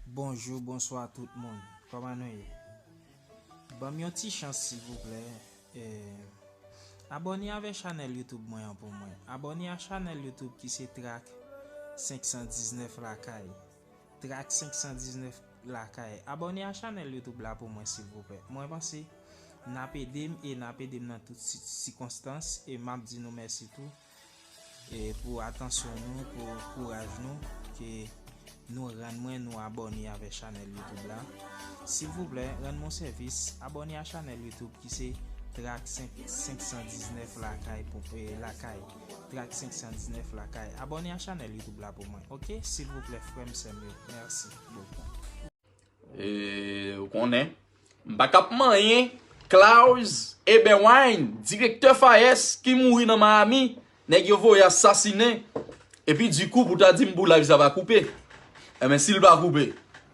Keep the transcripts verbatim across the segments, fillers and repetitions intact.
Bonjou, bonswa tout moun. Kòman nou ye? Ban m yon ti chans, silvouplè. Eh, abòne avè chanèl YouTube mwen an pou mwen. Abòne a chanèl YouTube ki se Track senk san diznèf Lakay. Track senk san diznèf Lakay. Abòne a chanèl YouTube la pou mwen, silvouplè. Mwen panse n ap ede m e n ap ede m nan tout si-, sikonstans. E m ap di nou mèsi tou. E pou atansyon nou, pou kouraj nou, ke nou rann mwen, nou abòne avè chanèl YouTube la. Silvouplè, rann mwen sèvis, abòne a chanèl YouTube ki se Track senk, senk san diznèf Lakay pou, eh, Lakay. Track senk san diznèf Lakay. Abòne a chanèl YouTube la pou mwen, oke? Silvouplè, frè m, sè m yo. Mèsi bokou. E, ou konnen, m pa k ap manyen Klaus Eberwein, direktè FAES ki mouri nan Miami, nèg yo voye asasinen. Epi dikou pou ta di m pou live sa va koupe. Enben, si l pa koupe,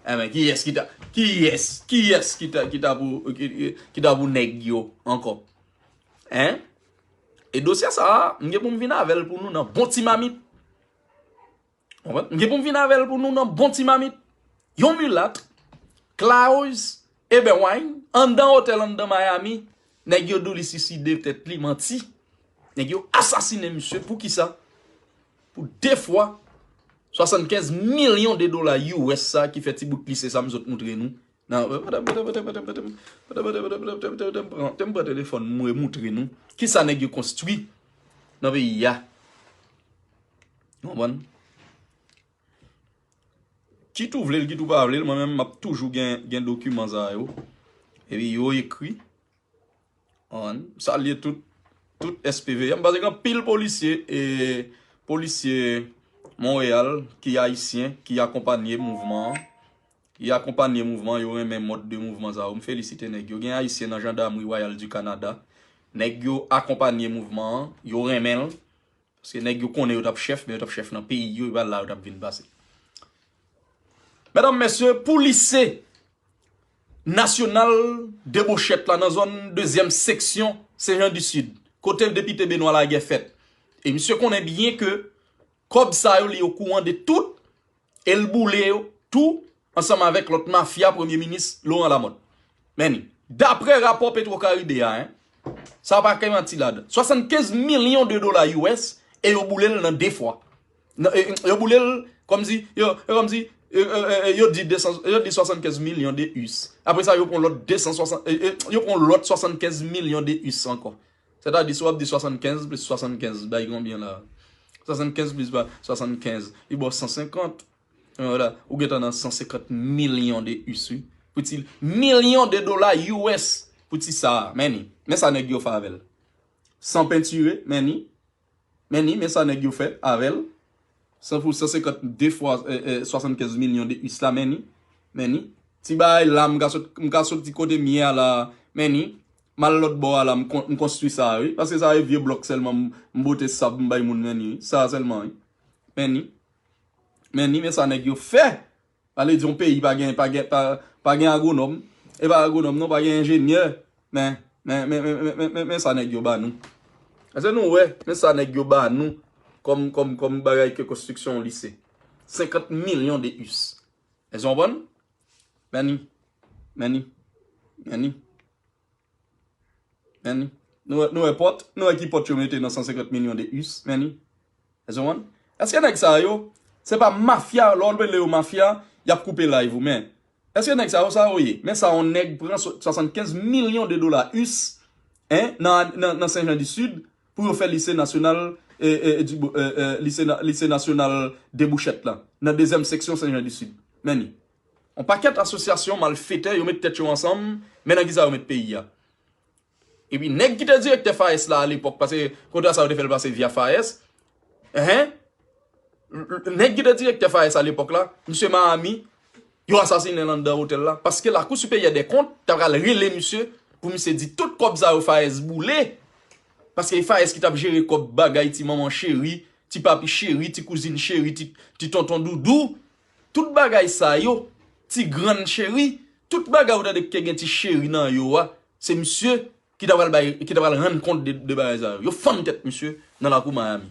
enben, kiyès ki ta, kiyès, kiyès ki ta, ki ta pou, ki, ki, ki ta pou nèg yo ankò? Hein? E dosye sa a, m gen pou m vin avè l pou nou nan bon ti mamit. Konprann? M gen pou m vin avè l pou nou nan bon ti mamit. Yon milat, Klaus Eberwein, anndan otèl anndan Miami, nèg yo di w li siside tèt li, manti. Nèg yo asasinen misye, poukisa? Pou de fwa, swasannkenz milyon de dola U S sa ki fè ti bout lise sa m sot moutre nou. Nan, te m pran telefòn mwen moutre nou. Kisa nèg yo konstwi nan peyi a? Konprann? Kit ou vle l, kit ou pa vle l, mwen menm m ap toujou gen, gen dokiman sa yo. Epi yo ekri. Konprann? M salye tout, tout S P V M, paske gen anpil polisye, e, polisye Monreyal ki ayisyen, ki akonpanye mouvman an. Ki akonpanye mouvman an, yo renmen mòd de mouvman sa yo. M felisite nèg yo. Gen ayisyen nan jandamri Royal du Canada. Nèg yo akonpanye mouvman an, yo renmen l. Paske nèg yo konnen yo t ap chèf, men yo t ap chèf nan peyi yo, e pa la yo t ap vin pase. Medam, mesye, pou lise nasyonal Debochèt la nan zòn dezyèm seksyon Sen Jan di Sid, kote depite Benwa Lagè fèt. E misye konnen byen ke kòb sa yo, li okouran de tout, e l boule yo tou ansanm avèk lòt mafya Premye Minis Laurent Lamothe. Men ni, daprè rapò Petro Caribe a, en, sa pa gen manti ladan. Swasannkenz milyon de dola U S e yo boule l nan de fwa. Nan, e, e, yo boule l kòmsi, yo, e kòmsi, e, e, e, e, yo di de san, yo di swasannkenz milyon de U S. Apre sa, yo pran lòt de san swasant, e, e, yo pran lòt swasannkenz milyon de U S ankò. Sètadi, si w ap di swasannkenz plis swasannkenz, bay konbyen la? Swasannkenz plis ba swasannkenz, li ba w san senkant. Vwala, ou gentan nan san senkant milyon de U S, wi. Pou ti milyon de dola U S pou ti sa a, men ni. Men sa nèg yo fè avè l. San pentire, men ni. Men ni, men sa nèg yo fè avè l. San pou san senkant, de fwa, e, e, swasannkenz milyon de U S la, men ni. Men ni. Ti bagay la, m ka sot, m ka soti kote m ye a la, men ni. M al lòt bò a la, m kon-, m konstwi sa a, wi. Paske sa e vye blòk sèlman, m, m bote sab, m bay moun, men ni, wi. Sa a sèlman, wi. Men ni. Men ni, men sa nèg yo fè. Sa vle di yon peyi pa gen, pa gen, pa, pa gen agwonòm. E pa agwonòm non, pa gen enjenyè. Men, men, men sa nèg yo ba nou. Èske nou wè, men sa nèg yo ba nou kòm, kòm, kòm bagay ke konstriksyon yon lise. Senkant milyon de U S. Èske w konprann? Men ni. Men ni. Men ni. Men ni. Nou wè, nou wè pòt, nou wè ki pòt yo mete nan san senkant milyon de U S, men ni. Èske w konprann? Èske nèg sa yo, se pa mafya, lè w rele yo mafya, y ap koupe live ou, men èske nèg sa yo, sa yo ye? Men sa yon nèg pran so-, swasannkenz milyon de dola U S, en, nan, nan, nan Sen Jan di Sid, pou yo fè lise nasyonal, e, e, e, di, e, e, lise na-, lise nasyonal Debouchèt la, nan dezyèm seksyon Sen Jan di Sid. Men ni. Yon pakèt asosyasyon malfetè, yo met tèt yo ansanm, men nan kisa yo met peyi a. Epi nèg ki te direktè FAES la alepòk, paske kontra sa yo te fè l pase via FAES, enhen, nèg ki te direktè FAES alepòk la, misye Miami, yo asasinen l anndan otèl la, paske Lakou Siperyè dè Kont ta pral rele misye pou misye di tout kòb sa yo FAES boule, paske FAES ki t ap jere kòb bagay ti manman cheri, ti papi cheri, ti kouzin cheri, ti, ti tonton doudou, tout bagay sa yo, ti grann cheri, tout bagay ou tande ki gen ti cheri nan yo a, se misye ki ta pral bay, ki ta pral rann kont de, de bagay sa yo. Yo fann tèt misye nan lakou Miami.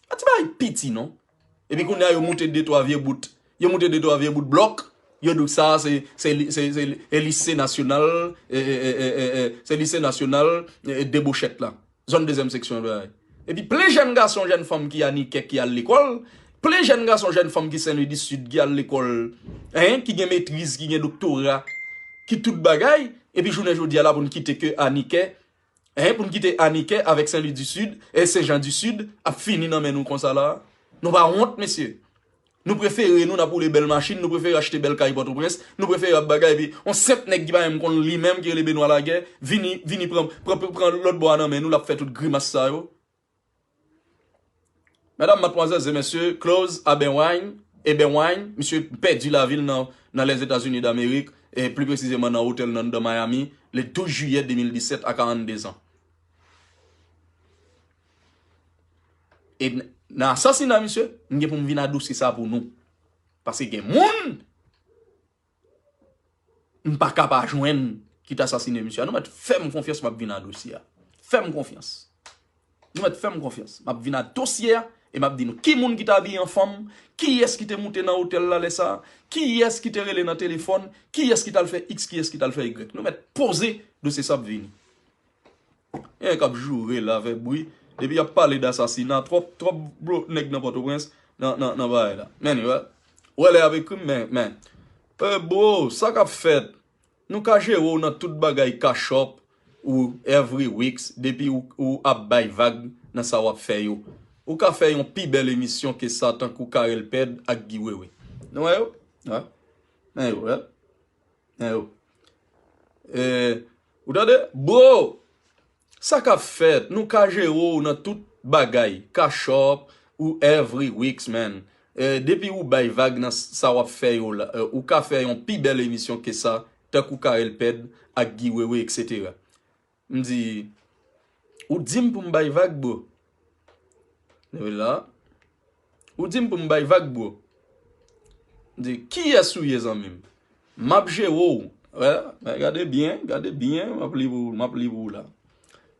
Pa ti bagay piti non. Epi kounye a yo moute de twa vye bout, yo moute de twa vye bout blòk, Yo di w sa, se, se, se, se, e lise nasyonal, e, e, se lise nasyonal, e, e, debochèt la. Zòn dezyèm seksyon, bagay. Epi plen jèn gason, jèn fanm ki anikè, ki al lekòl, plen jèn gason, jèn fanm ki Sen Lwi di Sid, ki al lekòl, en, ki gen metriz, ki gen doktora, ki tout bagay, epi jounen jodi a la pou n kite ke anikè, en, pou n kite anikè avèk Sen Lwi di Sid, e Sen Jan di Sid, ap fini nan men nou konsa la. Nou pa wont, mesye. Nou prefere nou, n ap woule bèl machin, nou prefere achte bèl kay Pòtoprens, nou prefere ap bagay, epi yon senp nèg ki pa menm konn li menm, ki rele Benwa Lagè, vini, vini pran, pran, pran lòt bò a nan men nou, l ap fè tout grimas sa yo. Medam, madmwazèl e mesye, Klaus Ebenwein, Ebenwein, misye pèdi lavi l nan, nan Lèzetazini Damerik, e pli presizeman nan otèl nan, nan Miami, le douz jiyè de mil disèt a karannde zan. E n-, nan asasina misye, m gen pou m vin adousi sa pou nou. Paske gen moun m pa ka pa jwenn ki t asasine misye a. Nou mèt fè m konfyans, m ap vin a dosye a. Fè m konfyans. Nou mèt fè m konfyans. M ap vin a dosye a e m ap di nou ki moun ki t abiye an fanm, kiyès ki te moute nan otèl la lè sa a, kiyès ki te rele nan telefòn, kiyès ki t al fè X, kiyès ki t al fè Y. Nou mèt poze dosye sa ap vini. Gen k ap joure la avèk bri. Depi y ap pale d asasina, twòp, twòp bro, nèg nan Pòtoprens, nan, nan, nan bagay la. Men, anyway, wè lè y ap ekri m, men, men. E, bro, sa k ap fèt? Nou ka jere w nan tout bagay, Cash App ou Every Weeks, depi ou, ou ap bay vag nan sa w ap fè yo. Ou ka fè yon pi bèl emisyon ke sa, tankou Carel Pèd ak Guy Wewe. Nou wè yo? Wè. Men yo, wè. Nan yo. E, ou tande? Bro, sa k ap fèt? Nou ka jere w nan tout bagay. Cash App ou Every Weeks, man. E, depi ou bay vag nan s-, sa w ap fè yo la, e, ou ka fè yon pi bèl emisyon ke sa, tankou Carel Pèd ak Guy Wewe, etsetera. M di, ou di m pou m bay vag, bro. Leve la. Ou di m pou m bay vag, bro. M di, kiyès ou ye, zanmi m? M ap jere w. Wè, men gade byen, gade byen, m ap li pou, m ap li pou ou la.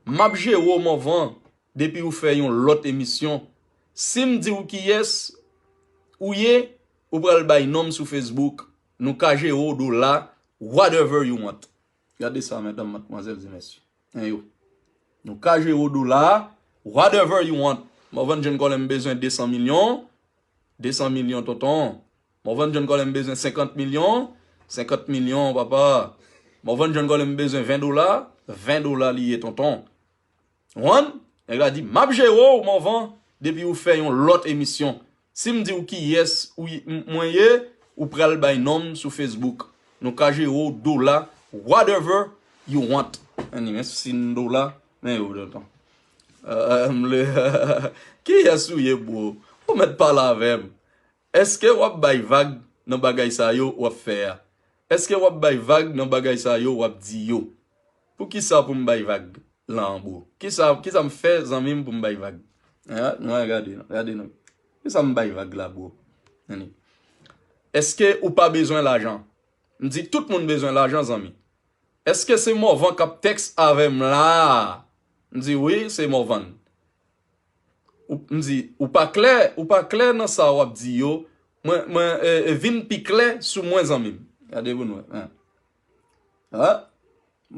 M ap jere w, Morvan, depi ou fè yon lòt emisyon. Si m di w kiyès ou ye, ou pral bay non m sou Facebook. Nou ka jere w dola, whatever you want. Gade sa, medam, madmwazèl e mesye. En yo. Nou ka jere w dola, whatever you want. Morvan John Colem bezwen de san milyon, de san milyon, tonton. Morvan John Colem bezwen senkant milyon, senkant milyon, papa. Morvan John Colem bezwen ven dola, ven dola li ye, tonton. Ou konprann? Nèg la di, m ap jere w, Morvan, depi ou fè yon lòt emisyon. Si m di w kiyès ou y-, m-, mwen ye, ou pral bay non m sou Facebook. Nou ka jere w dola, whatever you want. Anyway, sin dola, men yo, tonton. Euh, m le, kiyès ou ye, bro? Ou mèt pale avè m. Èske w ap bay vag nan bagay sa yo w ap fè a? Èske w ap bay vag nan bagay sa yo w ap di yo? Poukisa pou m bay vag la, bro? Kisa, kisa m fè, zanmi m, pou m bay vag? Hein, nou al gade, gade non. Kisa m bay vag la, bro? Tande. Èske ou pa bezwen lajan? M di tout moun bezwen lajan, zanmi. Èske se Morvan k ap tèks avè m la? M di wi, se Morvan. Ou, m di, ou pa klè, ou pa klè nan sa w ap di yo. Mwen, mwen, e, e, vin pi klè sou mwen, zanmi m. Gade pou nou wè. Hein. Hein?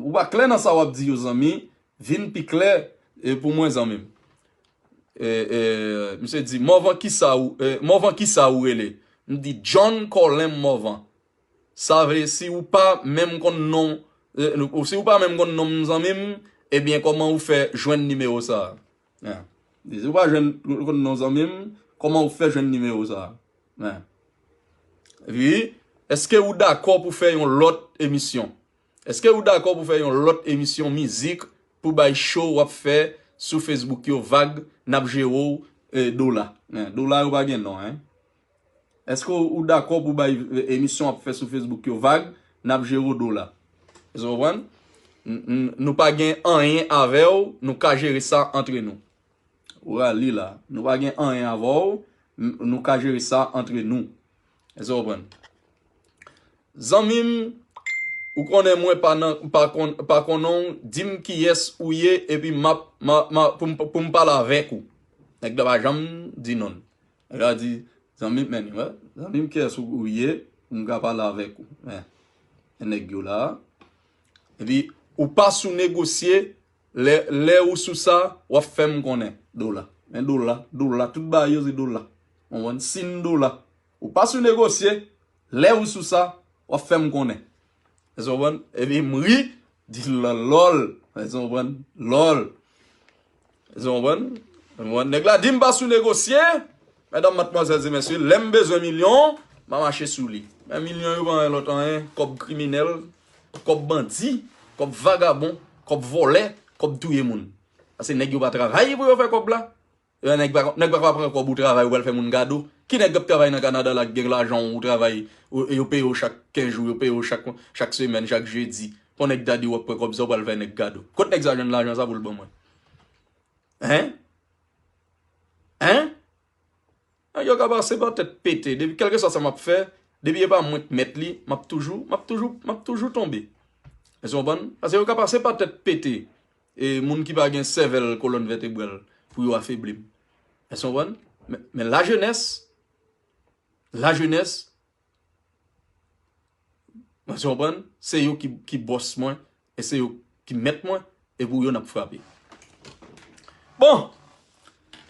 Ou pa klè nan sa w ap di yo, zanmi. Vin pi klè, e, pou mwen, zanmi m. E, e, misye di, Morvan, kisa ou, e, Morvan, kisa ou rele? M di, John Colem Morvan. Sa vle, si ou pa menm konn non, e, si ou pa menm konn non m, zanmi m, ebyen, kòman ou fè jwenn nimewo sa a? Hein. Si ou pa jwenn, konn non zanmi m, kòman ou fè jwenn nimewo sa a? Hein. Epi, èske ou dakò pou fè yon lòt emisyon? Èske ou dakò pou fè yon lòt emisyon mizik pou bay show w ap fè sou Facebook yo vag, n ap jere w, e, dola? Hein, dola yo pa gen non, hein. Èske ou, ou dakò pou bay, e, emisyon w ap fè sou Facebook yo vag, n ap jere w dola? Èske w konprann? N-, n-, nou pa gen anyen avè w, nou ka jere sa antre nou. Ou rale la. Nou pa gen anyen avè w, n-, nou ka jere sa antre nou. Èske w konprann? Zanmi m, ou konnen mwen pa nan, pa konn, pa konnen w, di m kiyès ou ye, epi m ap, m a, m a, pou m, pou m pale avèk ou. Nèg la pa janm di non l. Nèg la di, zanmi m, men, wè, zanmi m, kiyès ou, ou ye? m ka pale avèk ou. Men, men nèg yo la. Epi, ou pa sou negosye, lè, lè ou sou sa, w ap fè m konnen. Dola. Men dola, dola, tout bagay yo se dola. Ou konprann? Sin dola. Ou pa sou negosye, lè ou sou sa, w ap fè m konnen. Èske w konprann? Epi m ri, di lòl, lòl. Èske w konprann? Lòl. Èske w konprann? Ou konprann? Nèg la di m pa sou negosye. Medam, madmwazèl e mesye, lè m bezwen milyon, m a mache sou li. Men milyon yo pa anyen lòt anyen, kòb kriminèl, kòb bandi, kòb vagabon, kòb vòlè, kòb touye moun. Paske nèg yo pa travay pou yo fè kòb la. E nèg pa, nèg pa ka pran kòb ou travay, ou pral fè moun kado. Ki nèg k ap travay nan Kanada la k gen lajan ou travay, ou, yo peye w chak kenz jou, yo peye w chak, chak semèn, chak jedi. Pou nèg ta di w ap pran kòb sa, ou pral fè nèg kado. Kot nèg sa jwenn lajan sa pou l ban mwen? Hein? Hein? Nèg yo ka pase pa tèt pete. Depi, kèlkeswa sa m ap fè, depi e pa mwen k mèt li, m ap toujou, m ap toujou, m ap toujou tonbe. Èske w konprann? Paske yo ka pase pa tèt pete. E moun ki pa gen sèvèl kolòn vètebral pou yo afebli m. Èske w konprann? Men, men lajenès, lajenès, èske w konprann? Se yo ki, ki bòs mwen, e se yo ki mèt mwen, e pou yo n ap frape. Bon,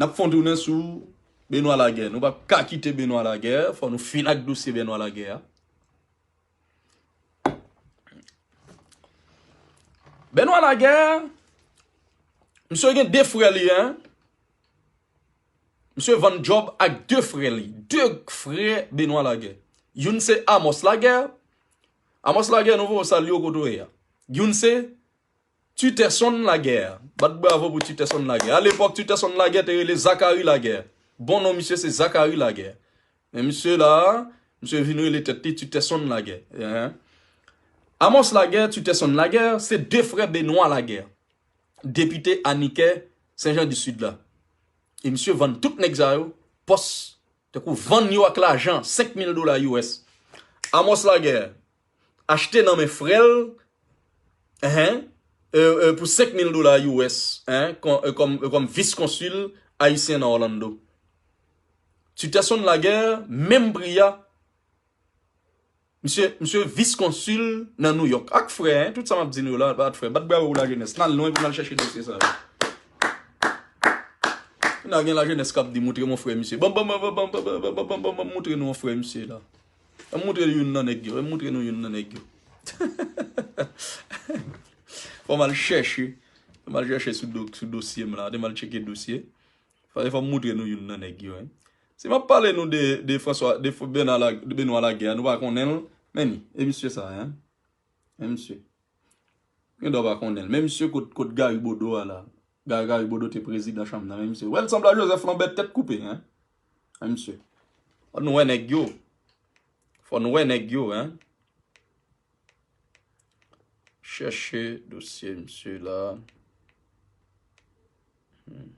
n ap fè yon tounen sou Benoît Laguerre. Nou p ap ka kite Benoît Laguerre, fò nou fin ak dosye Benoît Laguerre a. Benoît Laguerre, misye gen de frè li, hein. Misye vann djòb ak de frè li. De frè Benoît Laguerre. Youn se Amos Laguerre. Amos Laguerre, nou voye w salye w kote w ye a. Youn se Tuterson Laguerre. Bat bravo pou Tuterson Laguerre. Alepòk, Tuterson Laguerre te rele Zacharie Laguerre. Bon non misye se Zacharie Laguerre. Men misye la, misye vin rele tèt li Tuterson Laguerre. Hein? Amos Laguerre, Tuterson Laguerre, se de frè Benoît Laguerre, depite anikè Sen Jan di Sid la. E misye vann tout nèg sa yo, pòs, tankou vann yo ak lajan, senk mil dola U S. Amos Laguerre achte nan men frè l, hein, euh, euh, pou senk mil dola U S, hein, kòm, euh, kòm, euh, kòm vis konsil ayisyen nan Orlando. Tuterson Laguerre, menm pri a, misye, misye vis konsil nan New York. Ak frè, hein, tout sa m ap di nou yo la, pa ak frè. Bat bravo pou lajenès. N al lwen pou n al chèche dosye sa yo. N a gen lajenès k ap di, montre m yon frè misye. Ban m, ban m, ban m, ban m, ban m, ban m, ban m, ban m, ban m montre nou yon frè misye la. Ban m montre nou youn nan nèg yo. Ban m montre nou youn nan nèg yo. Fò m al chèche. Fò m al chèche sou do-, sou dosye m la. Te m al tcheke dosye. Fò, fò m montre nou youn nan nèg yo, hein. Si m ap pale nou de, de François, de F-, Bernard La-, de Benoît Laguerre, nou pa konnen l, men ni, e misye sa, hein. Men misye. Gen dwa pa konnen l. Men misye kot, kot Gary Bodeau a la. Ga-, Gary Bodeau te prezidan chanm nan, men misye. Wè l sanble a Joseph Lambert tèt koupe, hein. Men misye. Fò nou wè nèg yo. Fò nou wè nèg yo, hein. Chèche dosye misye la. Hmm.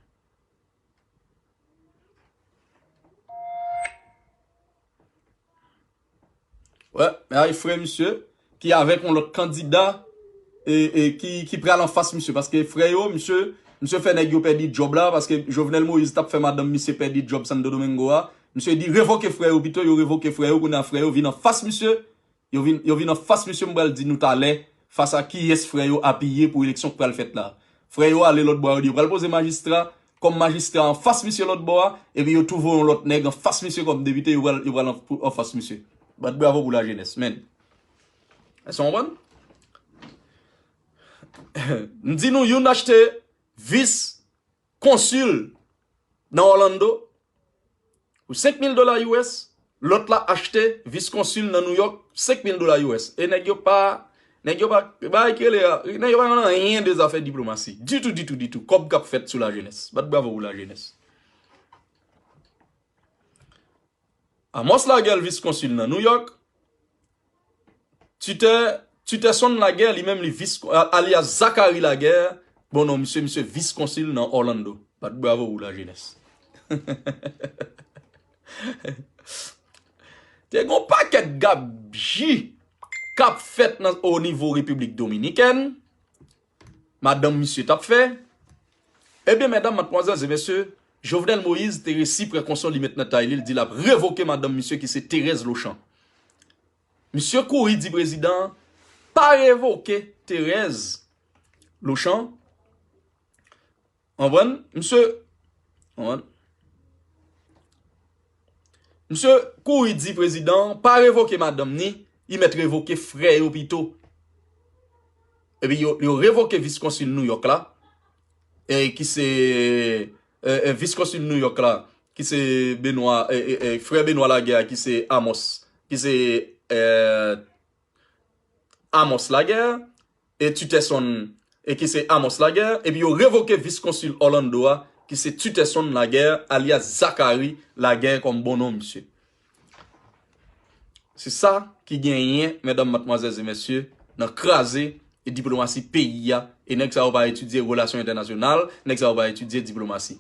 Wè, men ay frè misye, ki avèk yon lòt kandida, e, e ki, ki pral anfas misye. Paske frè yo, misye, misye fè nèg yo pèdi djòb la, paske Jovenel Moïse t ap fè madanm misye pèdi djòb Santo Domingo a. Misye di revoke frè yo, pito yo revoke frè yo, kounye a frè yo vin anfas misye. Yo vin, yo vin anfas misye, m pral di nou talè, fas a kiyès frè yo apiye pou eleksyon k pral fèt la. Frè yo ale lòt bò a, yo di yo pral poze majistra, kòm majistra anfas misye lòt bò a, epi yo twouve yon lòt nèg anfas misye kòm depite, yo pral, yo pral an-, anfas misye. Bat bravo pou lajenès, men. Èske w konprann? M di nou, youn achte vis konsil nan Orlando pou senk mil dola U S, lòt la achte vis konsil nan New York, senk mil dola U S. E nèg yo pa, nèg yo pa, bagay ki rele a, nèg yo pa konn anyen de zafè diplomasi. Ditou, ditou, ditou. Kòb k ap fèt sou lajenès. Bat bravo pou lajenès. Amos Laguerre, vis konsil nan New York. Titè, Titè Sonn Laguerre, li menm, li vis, a-, alyas Zacharie Laguerre. Bon non, misye, misye vis konsil nan Orlando. Bat bravo pou lajenès. Te gon pakèt gabji k ap fèt nan, o nivo Repiblik Dominikèn. Madanm misye t ap fè. Ebyen, medam, madmwazèl e mesye, Jovenel Moïse te resi pran konson li met nan tay li, li di l ap revoke madanm misye ki se Thérèse Lochan. Misye kouri di prezidan an pa revoke Thérèse Lochan. Konprann? Misye, konprann? Misye kouri di prezidan an pa revoke madanm ni, li mèt revoke frè yo pito. Epi yo, yo revoke vis konsil Nouyòk la, e ki se, e, e, vis konsil Nouyòk la, ki se Benoît, e, e, e, frè Benoît Laguerre, ki se Amos, ki se, e, Amos Laguerre, e Titerson, e ki se Amos Laguerre, epi yo revoke vis konsil Orlando a, ki se Titerson Laguerre, alyas Zacharie Laguerre, kòm bon non misye. Se sa ki genyen, medam, madmwazèl e mesye, nan kraze e diplomasi peyi a, e nèg sa yo pa etidye relasyon entènasyonal, nèg sa yo pa etidye diplomasi.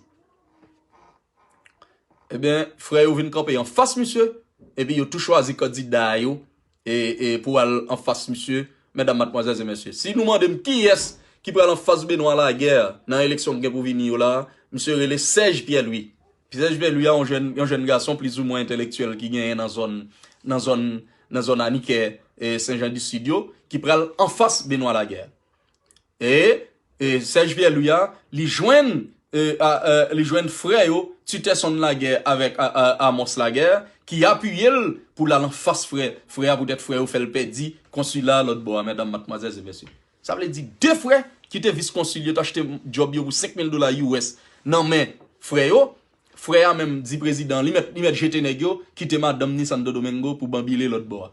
Ebyen, frè yo vin kanpe anfas misye, epi yo tou chwazi kandida yo, e, e pou al anfas misye, medam, madmwazèl e mesye. Si nou mande m kiyès ki pral anfas Benoît Laguerre nan eleksyon k gen pou vini yo la, misye rele Serge Pierre-Louis. Serge Pierre-Louis a yon jèn, yon jèn gason plizoumwen entèlektyèl ki genyen nan zòn, nan zòn, nan zòn Anikè, e Sen Jan di Sid yo, ki pral anfas Benoît Laguerre. E, e Serge Pierre-Louis a, li jwenn, e, a, e, li jwenn frè yo, Titerson Laguerre avèk a, a, Amos Laguerre, ki apiye l pou l al anfas frè, frè a, poutèt frè yo fè l pèdi konsila lòt bò a, medam, madmwazèl e mesye. Sa vle di de frè ki te vis konsil yo t achte djòb yo pou senk mil dola U S nan men frè yo. Frè a menm di prezidan li mèt, li mèt jete nèg yo, kite madanm ni Santo Domingo pou banbile lòt bò a.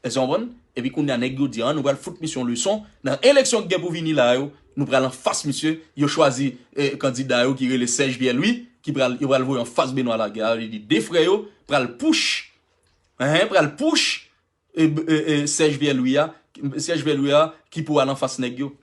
Èske w konprann? Epi kounye a nèg yo di, an, nou pral fout misye yon leson. Nan eleksyon k gen pou vini la yo, nou pral anfas misye. Yo chwazi, e, kandida yo ki rele Serge Pierre-Louis, ki pral, yo pral voye anfas Benoît Laguerre. Sa vle di de frè yo pral push, en, pral push e, e, e, Serge Pierre-Louis a, Serge Pierre-Louis a ki pou al anfas nèg yo.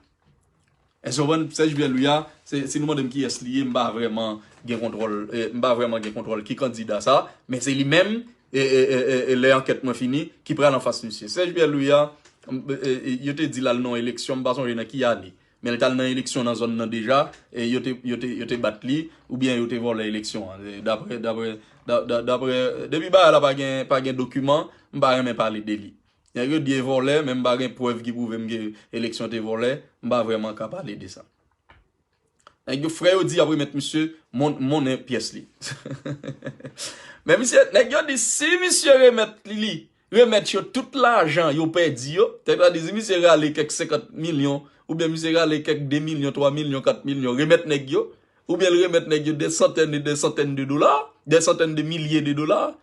Èske w konprann? Serge Pierre-Louis a, se, si nou mande m kiyès li ye, m pa vrèman gen kontwòl, e, m pa vrèman gen kontwòl ki kandida sa, men se li menm, e, e, e, e, e lè ankèt mwen fini, ki pral anfas misye. Serge Pierre-Louis a, m, e, e, yo te di l al nan eleksyon, m pa sonje nan ki ane. Men li t al nan eleksyon nan zòn nan deja, e yo te, yo te, yo te bat li, oubyen yo te vòlè eleksyon an. E daprè, daprè, da, da, daprè, depi bagay la pa gen, pa gen dokiman, m pa renmen pale de li. Nèg yo di e vòlè, men m pa gen prèv ki pwouve m ke eleksyon te vòlè, m pa vrèman ka pale de sa. Nèg yo, frè yo di y ap remèt misye mon-, monnen pyès li. Men misye, nèg yo di si misye remèt li, remèt yo tout lajan yo pèdi yo, tèt la di si misye rale kèk senkant milyon, oubyen misye rale kèk de milyon, twa milyon, kat milyon, remèt nèg yo, oubyen l remèt nèg yo dè santèn e dè santèn de dola, dè santèn de milye de dola,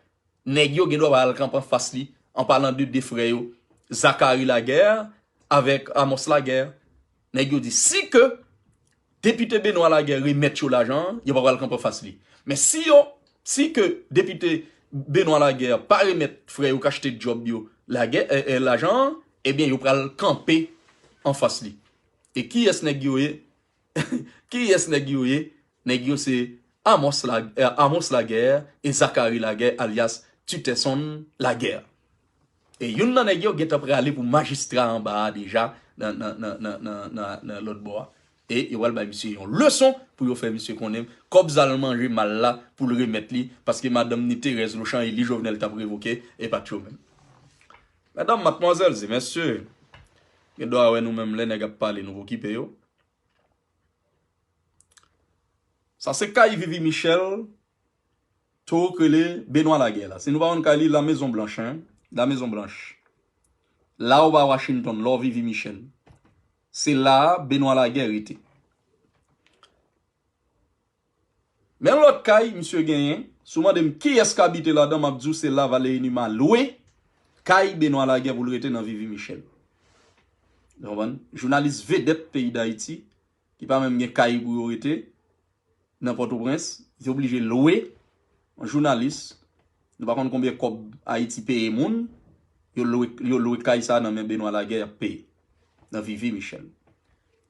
nèg yo gen dwa pa al kanpe anfas li, an palan de de frè yo, Zacharie Laguerre avèk Amos Laguerre. Nèg yo di si ke depite Benoît Laguerre remèt yo lajan an, yo pa pral kanpe anfas li. Men si yo, si ke depite Benoît Laguerre pa remèt frè yo k achte djòb yo Laguerre, e, e, lajan an, ebyen yo pral kanpe anfas li. E kiyès nèg yo ye? Kiyès nèg yo ye? Nèg yo se Amos La-, e, Amos Laguerre e Zacharie Laguerre alyas Titerson Laguerre. E youn nan nèg yo gentan prale pou majistra anba a deja nan, nan, nan lòt bò a. E yo pral bay misye yon leson pou yo fè misye konnen kòb sa l manje mal la pou l remèt li, paske madanm ni Thérèse Lochan e li Jovenel t ap revoke, e pa t yo menm. Medam, madmwazèl e mesye, gen dwa wè nou menm lè nèg ap pale nou okipe yo. Sa se kay Vivi Michel, towo k rele Benoît Laguerre la. Si nou pa konn kay li, La Maison Blanche, en. La Maison Blanche. La ou pa Washington, la ou Vivi Michel. Se la a Benoît Laguerre rete. Men lòt kay misye genyen, si w mande m kiyès k abite ladan, m ap di w se la Valéry Numa lwe kay Benoît Laguerre pou l rete nan Vivi Michel. Ou konprann? Jounalis vedèt peyi Dayiti, ki pa menm gen kay pou yo rete nan Pòtoprens, yo oblije lwe yon jounalis. Nou pa konn konbyen kòb Ayiti peye moun, yo lwe, yo lwe kay sa a nan men Benoît Laguerre y ap peye nan Vivi Michel.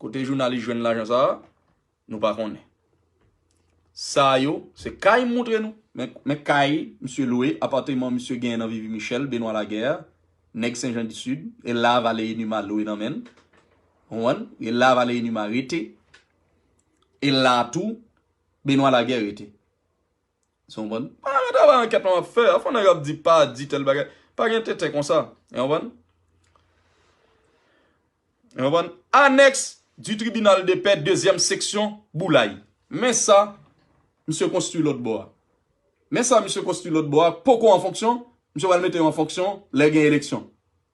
Kote jounalis jwenn lajan sa a, nou pa konnen. Sa yo, se kay m montre nou. Men, men kay misye lwe, apateman misye genyen nan Vivi Michel, Benoît Laguerre, nèg Sen Jan di Sid, e la Valéry Numa lwe nan men l. Ou konprann? E la Valéry Numa rete. E la tou, Benoît Laguerre rete. Ou konprann? Pa mete pa ankèt mwen ap fè. Afè nèg ap di pa di tèl bagay. Pa gen tenten konsa. Ou konprann? Ou konprann? Annexe du tribunal de paix, deuxième section, Boulay. Men sa, misye konstwi lòt bò a. Men sa, misye konstwi lòt bò a, poko an fonksyon, misye pral mete yo an fonksyon lè gen eleksyon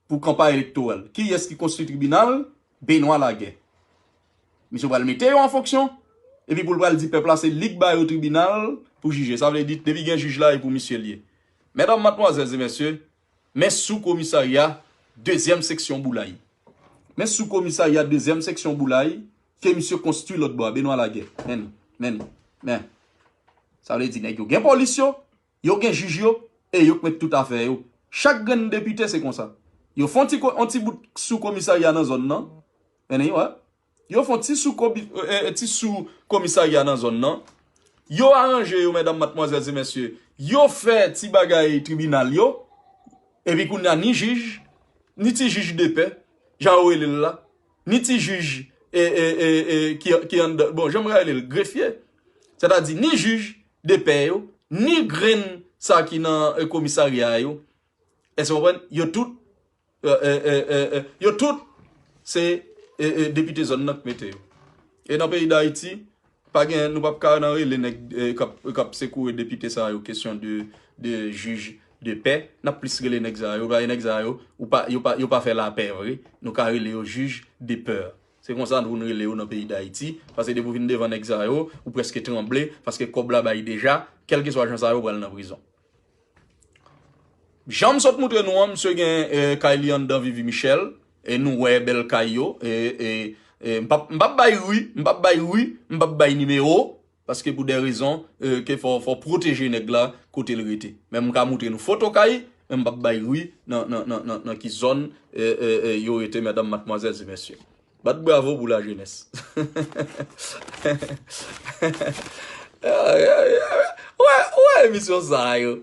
pou kanpay elektoral. Kiyès ki konstwi tribinal? Benoît Laguerre. Misye pral mete yo an fonksyon, epi pou l pral di pèp la se li k ba yo tribinal pou jije. Sa vle di, depi gen jij la, e pou misye l ye. Medam, madmwazèl e mesye, men sou komisarya dezyèm seksyon Boulay. Men sou komisarya dezyèm seksyon Boulay, ke misye konstwi lòt bò a, Benoît Laguerre. Men, men, men. Sa vle di, nèg yo gen polis yo, yo gen jij yo, e yo k met tout afè yo. Chak grenn depite se konsa. Yo fè on ti, ko- on ti bout sou komisarya nan zòn nan. Men, wè. Yo fè on ti sou, komi- eh, eh, ti sou komisarya nan zòn nan. Yo aranje yo, medam, madmwazèl e mesye. Yo fè ti bagay tribinal yo. Epi kounye a, ni jij, ni ti jij de pè, jan yo rele l la, ni ti jij e, e, e, e, ki, ki anndan, bon, jan m rele l, grefye. Sètadi, ni jij de pè yo, ni grenn sa ki nan e, komisarya yo. Èske w konprann? Yo tout, e, e, e, e, e, yo tout se e, e, depite zòn nan k mete yo. E nan peyi Dayiti, pa gen, nou p ap ka nan rele nèg e, k ap, k ap sekoure depite sa yo kesyon de, de jij de pè. N ap plis rele nèg sa yo, paske nèg sa yo, ou pa, yo pa, yo pa fè lapè vre. Nou ka rele yo jij de pè. Se konsa nou rele yo nan peyi Dayiti, paske depi w vin devan nèg sa yo, ou prèske tranble, paske kòb la bay deja, kèlkeswa jan sa yo pral nan prizon. Jan m sot moutre nou an, misye gen e, kay li anndan Vivi Michel, e nou wè bèl kay yo, e, e, e m p ap, m p ap bay ri, m p ap bay ri, m p ap bay nimewo, paske pou de rezon e, ke fò, fò pwoteje nèg la kote l rete. Men m ka moutre nou foto kay, men m p ap bay ri nan, nan, nan, nan, nan ki zòn e, e, e, yo rete, medam, madmwazèl e mesye. Bat bravo pou lajenès. Wè, wè emisyon sa yo.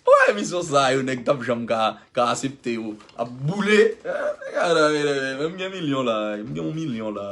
Wè emisyon sa yo, nèg t ap janm ka, ka asepte yo. Ap boule. Gade, gade, gade, m gen milyon la. M gen yon milyon la.